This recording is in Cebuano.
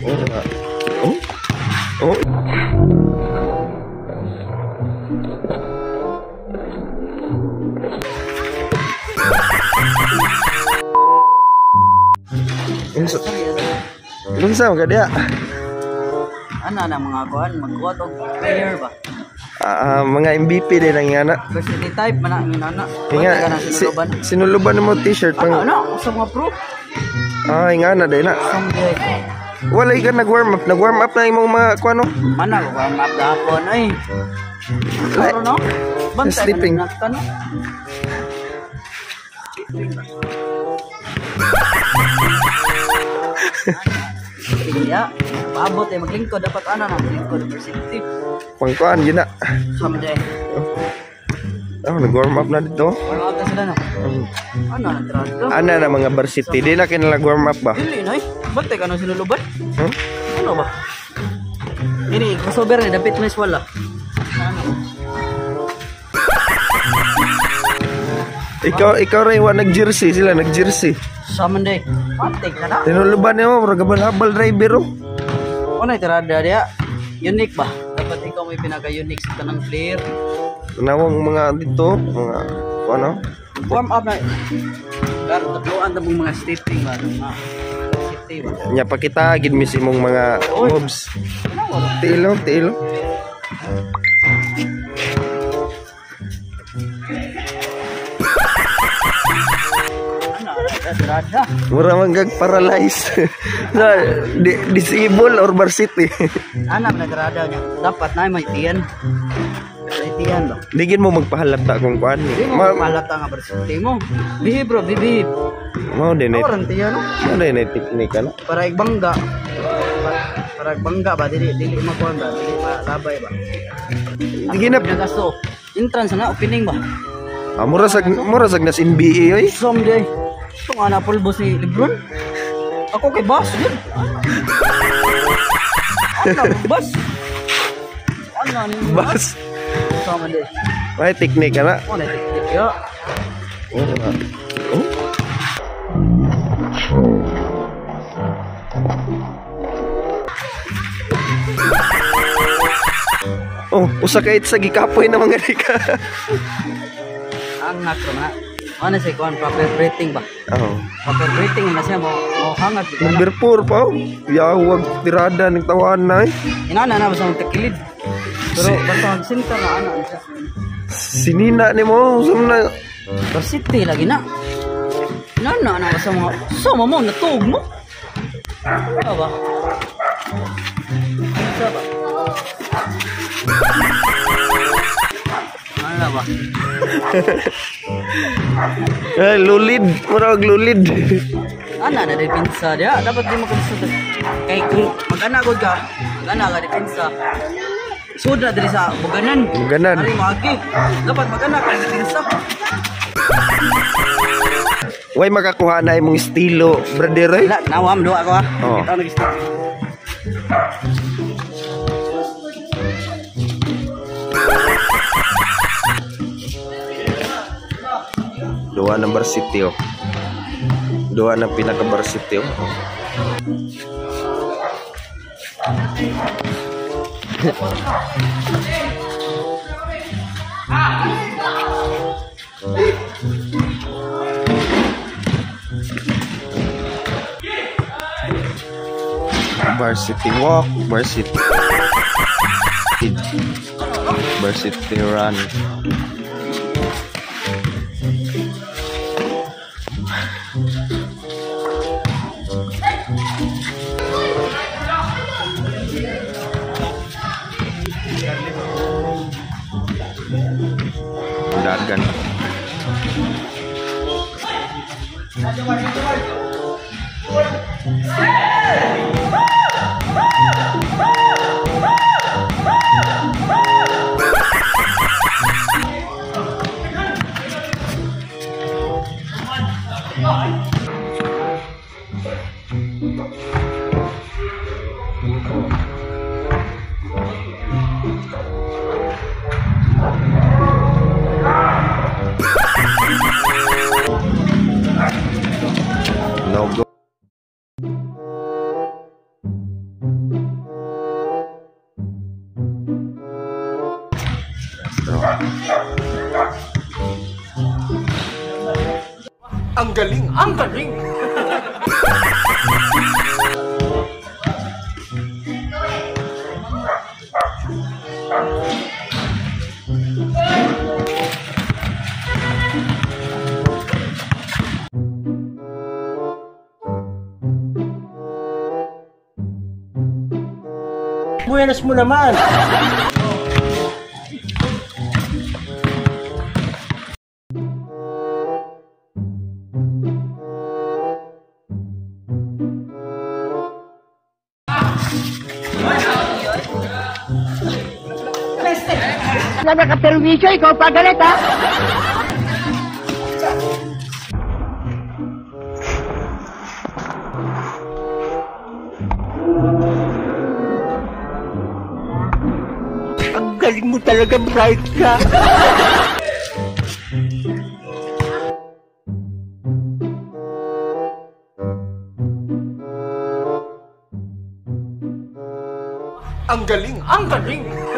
Oh. Oh. Unsa man ka diha? Ana na mga kuan magkuha og player ba? Mga MVP din ang ingana. Varsity type man ang ingana. Inga, sinuluban mo t-shirt pang. Ano, sa mga pro. Ah, ingana din na. Wala ka nag-warm up. Nag-warm up na imong mga kuano. Mana ko warm up gahapon ay. Pero no? Bantay sleeping. Iya, paabot eh maglingkod dapat ana na maglingkod varsity. Pangkuan yun na. Someday. Oh, nag-warm up na dito. Warm up na sila na. Ano na tirado? Ana na mga varsity, di na kinala warm up ba? Dili na eh. Bantay ka na sinuluban? Huh? Ano ba? Ini crossover ni dapit mas wala. Ikaw rin wa nag-jersey sila, nag-jersey. Someday. Bantay ka na. Tinuluban nimo, murag habal driver oh. Ano tirada diya? Unique ba? Dapat ikaw may pinaka-unique sa tanang player. Tanawang mga dito, mga ano? Warm up na. Pero tatloan na mong mga stepping ba? Safety ba? Nya pakita gid mi imong mga moves. Tiilo, tiilo. Mura man kag paralyze. No, disable or varsity. Ana man tirada niya. Dapat na may tiyan. May tiyan ba? Digin mo magpahalata kung kuan. Di mo magpahalata nga varsity mo. Bihib bro, bihib. Mao din eh. Oran tiyan no. Mao din eh teknika na. Para igbangga. Para igbangga ba dili dili makuan ba, dili malabay ba. Digin na nagasto. Entrance na opening ba? Ah, mura sag nas NBA oy. Someday. Ito nga na pulbo si Lebron. Ako kay boss yun. Ano boss? Ano ni boss? Sama din. May teknika na. May teknik ya. Oh. Oh, usa ka itsa gikapoy na mga ka. Ang nakro na. Ano siya kuan proper rating ba? Oo. Proper rating na siya mo hangad. Number 4 pa. Yawag tirada ning tawaan na eh. Inana na basta magtakilid. Pero basta mag center na ana siya. Sinina nimo usam na varsity lagi na. Inana na basta mga sama mo natug mo. Ano ba? Ano ba? Ano ba? Eh, lulid, murag lulid. Ana na depensa dia, dapat di mo konsulta. Kay kung mag-ana gud ka, mag-ana ka depensa. Sud na diri sa Buganan. Buganan. Ari mo agi. Dapat mag-ana ka depensa. Way makakuha na imong estilo, brother. Wala, nawam duha ko ah. Oh. Kita nag-stop. Duha ng varsity oh. Duha ng pinaka-varsity oh. Varsity walk, varsity, varsity run. Dagan. No go. Ang galing, ang galing. Buenas mo naman. Wala na ka-perwisyo, ikaw pa galit ha? Ang galing mo talaga, bright ka. Ang galing, ang galing.